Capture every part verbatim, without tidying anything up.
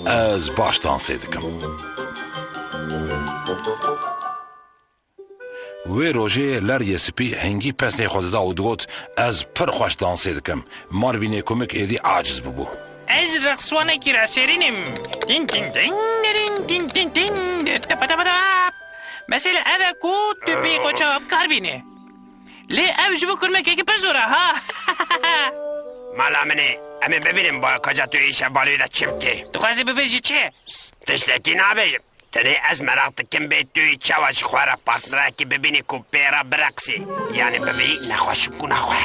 Ez baş dansê dikim. Wê rojê Larryê spî hingî pesnê xwe dida û digot, "Ez pir xweş dansê dikim." Marvînê komik êdî aciz bûbû. Ez rexswanekî raserîn im. Tin tin tin, tin tin tin tin, tapa tapa tap. Mesele ev e ku tu pê xwe çawa bi kar bînî. Lê ev ji bo kurmekekî pir zor e, ha? Mala min e. Em ê bibînin ba kaca tu îşev baloyê de çi bikî. Dixwazî bibêjî çi? Tiştekî nabêjim. Tenê ez meraq dikim bê tu yî çawa ji xwe re partnerekî bibînî ku pê re bireqsî. Yanî bibî nexweşik û nexwe.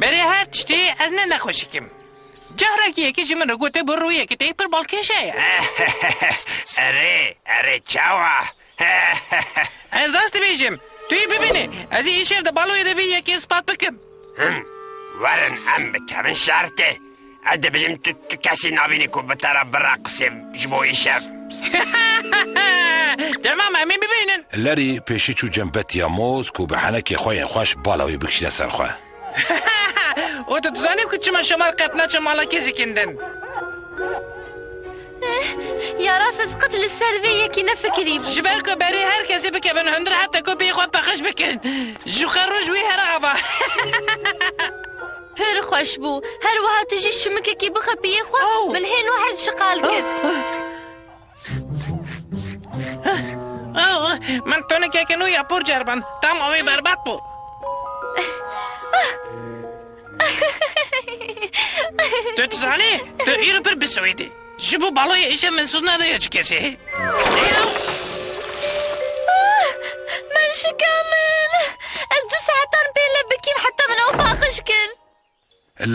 Berê her tiştî ez ne nexweşik im. Carekî yekî ji min re gote bi rûyekî te yî pir balkêş heye. Erê, erê çawa? Ez rast dibêjim. Tu yî bibînî. Ez ê îşev di baloyê de vê yekê ispat bikim. Him, werin em bikevin şertê. Ez dibêjim tu, tu kesî nabînî ku bi te re bireqsê ji bo îşev. Temam, em ê bibînin. Larry pêşî çû cem Betty ya Moz ku bi henekê xwe yên xweş bala wî bikişîne ser xwe. Û tu dizanî ku çima şemar qet naçe mala kesî kin din? Eh, ya rast ez qet li ser vê yekî nefikirîbû. Ji ber ku berê her kesê bikevin hundir heta ku pê xwe paqij bikin. Ji xwe roj wî here ava. Pir xweş bû. Her wiha tu jî şimikekî bixe piyê xwe, Oh. min hê nû her şiqal kir. Oh, min tonikeke nû ya por ceriband. Tam ew ê berbat bû. Tu dizanî, tu îro pir bisoyî dî. Ji bo baloyê îşev min soz nedaye çi kesê. Min şikamin. Ez du saetan pê lê bikîm heta min ew paqij kir.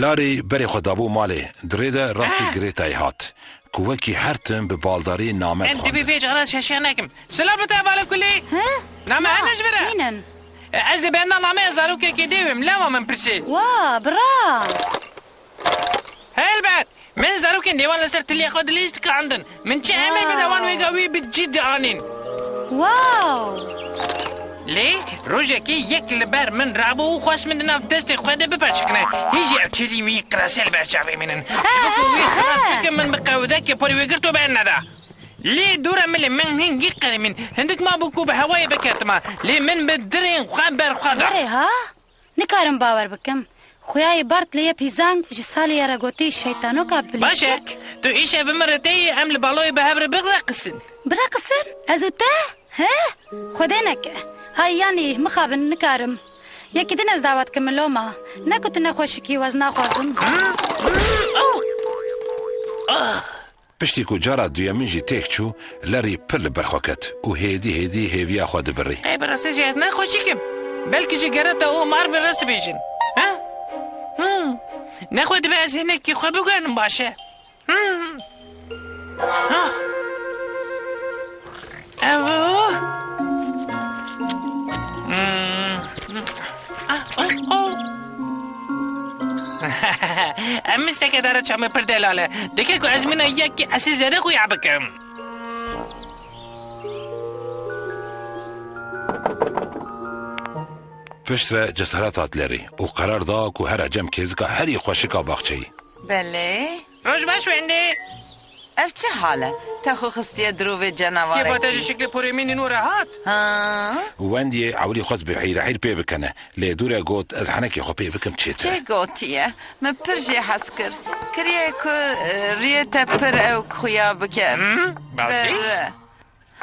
Larry berê xwe dabû malê. Di rê de rastî Ah. Gretayê hat, ku wekî her tim bi baldarî name dixwendin. Em dibê vê cara şeşiya nekim. Silav bi te hevalê kulî. Hi? Name hene ji vir e? Mînin. Ez li benda nameyê zarokekê dêwim, lewa min pirsî. Wa, bira. Helbet. Min zarokên dêwan li ser tiliya xwe dilîst kandin. Min çi emir bide wan Wow. wêga wî bi cî dianîn. Wow. Lê rojekê yek li ber min rabû û xwest min di nav destê xwe de bipaçikine. Hîn jî ev çêlî wî qirasê li ber çavê min in. Ji bo ku wî xilas bikim, min bi qewidekê porê wê girt û berneda. Lê dûre min lê min hingî qerimîn. Hindik mabû ku bi hewayê bikertima. Lê min bi dirên xwe ber xwe da. Were ha? Nikarim bawer bikim. Xuyayê Bartleyê Pîzang ji salê ye re gotî şeytanoka bilîçik. Baş e, tu îşev bi min re tê yî, em li baloyê bi hev re bireqisin. Bireqisin? Ez û te? He? Xwedê neke. Hay yanî, mixabin, nikarim. Yekî din ez dawa dikim min loma. Ne ku tu nexweşikî û ez naxwazim. Piştî ku cara duyemin jî têk çû, Larry pir li ber xwe ket û hêdî hêdî hêviya xwe dibirî. Qey bi rastî jî ez nexweşik im. Belkî jî Greta û Marvin rast dibêjin. Ha? Hmm. Nexwe dibe ez hinekî xwe biguhenim baş e. Hmm. Ha. Ew. Hmm. Ah, oh, oh. Em misteke dara çamê pir delal e. Dike ku ez mîna yekî esî zêde xuya bikim. Piştre cesaret hat Larry û qerar da ku here cem kêzika herî xweşika baxçeyî. Belê. Roj baş Wendy. Ev çi hal e? Te xwe xistiye dirovê cenawarekî. Kêfa te ji şiklê porê mînî nû re hat? Ha? Wendyê ewilî xwest bi hîrehîr pê bikene, lê dûre got, "Ez henekê xwe pê bikim çêtir e." Kê gotiye? Min pir jê hez kir. Kiriye ku, e, riyê te pir ewk xuya bike. Hı? Balkîş? Ber-,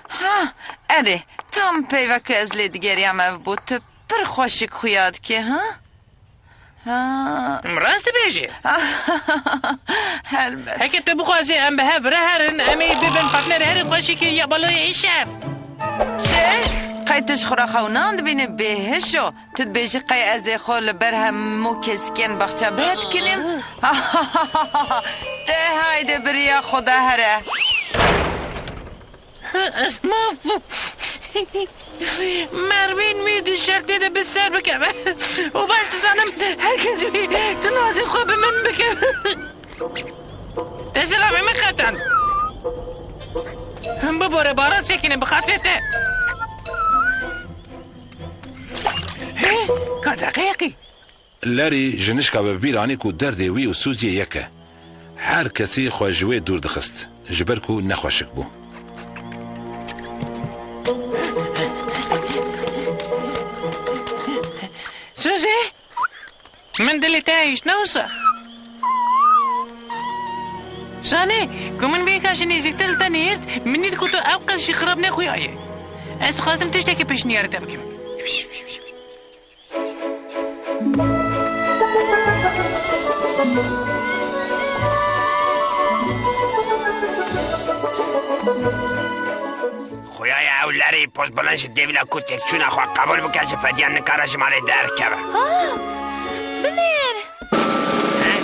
ha, erê, tam peyva ku ez lê digeriyam ev bû. Tu pir xweşik xuya dikî, ha? Ha. Rast dibêjî. Helbet. Heke tu bixwazî em bi hev re herin, em ê bibin partnerê herî xweşikî ya baloyê îşev. Çi? Qey tu ji xwe re xew nan dibînî bêhiş o? Tu dibêjî qey ez ê xwe li ber hemû kesîkên baxçe bihetikinim? Te hayde biriya xwe de here. Ez maf bûm. Mervîn wî di şertê de bi ser bikeve. Û baş dizanim her kes wî di nazê xwe bi min bike. Te zilamê min qetand. Bibore baran sekine bi xatirê te. Hê, ka deqeyekî. Larry ji nişka ve bi bîr anî ku derdê wî û Suzyê yek e. Her kesî xwe ji wê dûr dixist, ji ber ku nexweşik bû. Suzi, min dilê te hişt, ne wisa? Zanî, ku min vê yeka ji nêzîktir li te nihêrt, min dît ku tu ew qas jî xirab nexuyaye. Ez dixwazim tiştekî pêşniyarê te bikim. Xuya ye ew lerî pozbilind ji dêvîla ku têkçûna xwe qebûl bike, ji fediyan nikare ji malê derkeve. Ah! Binêr! He?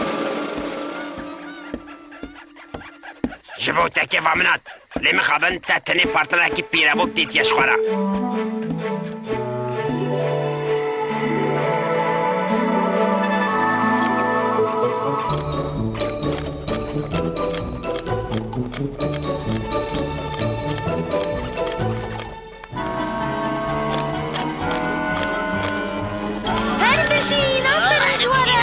Ji bo tekê va min hat. Lê mixabin te tenê partnerekî pîrebû dîtiye ji xwe re. Her bijî, aferin ji we re.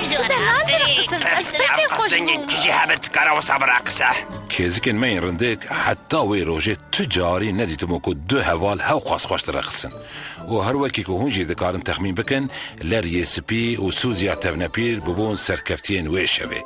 Ji te lan bireqisim, ez pê Ev tê xweş qestengên bûm. Kijî hebe dikare wisa bireqise. Kêzikên me yên rindik heta wê rojê tu carî nedîtibûn ku du heval hewqas xweş direqisin. Û her wekî ku hûn jî dikarin texmîn bikin, leriyê spî û sûziya tevnepîr bûbûn serkeftiyên wê şevê.